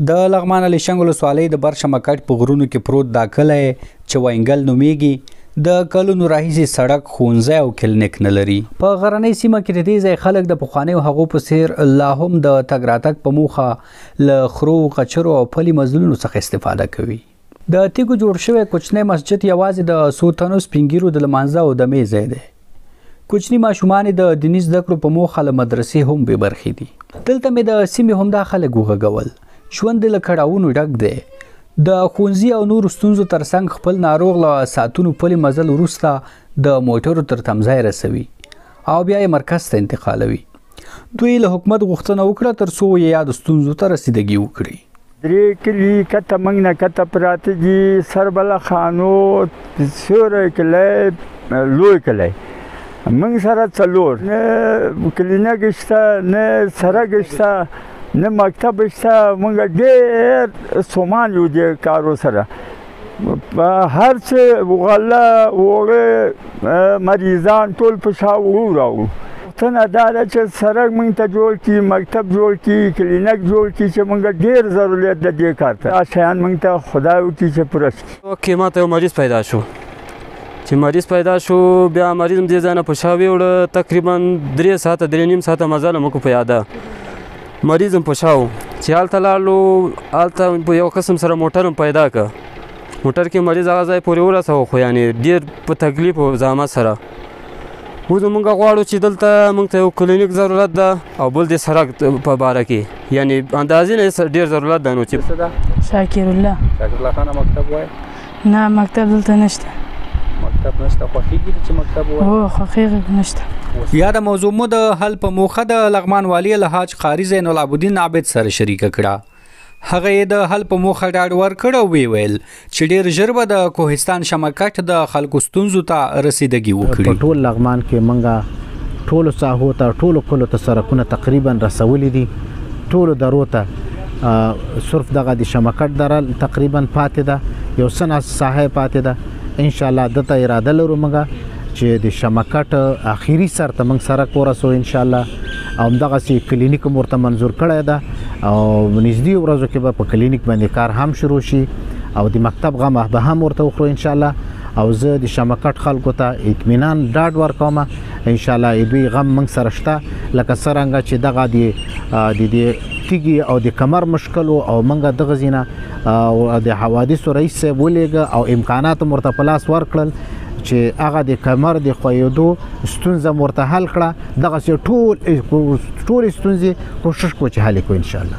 د لغمان علیشنګ ولسوالۍ د بر شمکټ په غرونو کې پروت دا کلی چې وینګل نومیږي، د کلونو راهیسې سړک، ښوونځی او کلینیک نه لري. په غرنۍ سیمه کې د دې ځای خلک د پخوانیو هغو په څیر لا هم د تګ راتګ په موخه له خرو، قچرو او پلي مزلونو څخه استفاده کوي. د تیګو جوړ شوی کوچنی مسجد یوازې د څو تنو سپینږیرو د لمانځه او دمې ځای دی. کوچني ماشومان د دیني زده کړو په موخه له مدرسې هم بې برخې دي. دلته مې د سیمې همدا خلک وغږول. ژوند له کړاوونو ډک دی. د ښوونځي او نورو ستونزو ترڅنګ خپل ناروغ له ساعتونو پلي مزل وروسته د موټرو تر تمځای رسوي او بیا یې مرکز ته انتقالوي. دوی له حکومت غوښتنه وکړه تر څو یې یادو ستونزو ته رسیدګي وکړي. درې کلي کته موږ نه کته پراته دي، سربله خانو، سیوری کلی، لوی کلی. موږ سره څلور نه کلینیک شته، نه سړک شته، نه مکتب شته. موږ ډېر ستومان یو دې کارو سره. هر څه غله، اوړه، مریضان ټول په شا وړو راوړو. غوښتنه دا ده چې سړک موږ ته جوړ کړي، مکتب جوړ کړي، کلینیک جوړ کړي، چې موږ ډېر ضرورت د دې کار ته. دا شیان موږ ته خدای وکړي چې پوره شي. okay، ما ته یو مریض پیدا شو. چې مریض پیدا شو، بیا مریض هم دې ځای نه په شا ویوړه. تقریبا 3 ساعته، 3.5 ساعته مزل مو وکړو پیاده. مریض هم په شا و. چې هلته لاړلو، هلته په یو قسم سره موټر هم پیدا که. موټر کې مریض هغه ځای پورې ورسوه، خو یعنې ډېر په تکلیف او زحمت سره. اوس موږ غواړو چې دلته موږ ته یو کلینیک ضرورت ده او بل د سړک په باره کې، یعنې اندازې نه ډېر ضرورت ده. نو چې څه ده؟ شاکر الله. شاکر الله خانه، مکتب وای؟ نه، مکتب دلته نشته. مکتب نشته. خوښیږي چې مکتب وای؟ هو، خوښیږي، نشته. یاده موضوع مو د حل په موخه د لغمان والي الحاج قاري زین العابدین عابد سره شریکه کړه. هغه یې د حل په موخه ډاډ ورکړ او ویې ویل چې ډېر ژر به د کوهستان شمکټ د خلکو ستونزو ته رسیدګي وکړي. په ټول لغمان کې مونږه ټولو ساحو ته، ټولو کلو ته سرکونه تقریبا رسولي دي، ټولو درو ته. صرف دغه د شمکټ دره تقریبا پاتې ده، یو څه نا ساحه پاتې ده. ان شاء الله دته اراده لرو مونږه چې د شمکټ اخیری سر ته موږ سرک ورسو ان شاء الله، او همدغسې کلینیک هم ورته منظور کړی ده او نږدې ورځو کې به په کلینیک باندې کار هم شروع شي او د مکتب غم به هم ورته وخورو ان شاء الله. او زه د شمکټ خلکو ته اطمینان ډاډ ورکوم، ان شاء الله دوی غم موږ سره شته. لکه څرنګه چې دغه د دې تیږې او د کمر مشکل او موږ دغه ځینه د حوادثو رئیس صاحب ولېږه او امکانات هم ورته په لاس ورکړل چې هغه د کمر د ښویېدو ستونزه ورته حل کړه، دغسې ټول ټولې ستونزې کوشش کوو چې حل کړو ان شاء الله.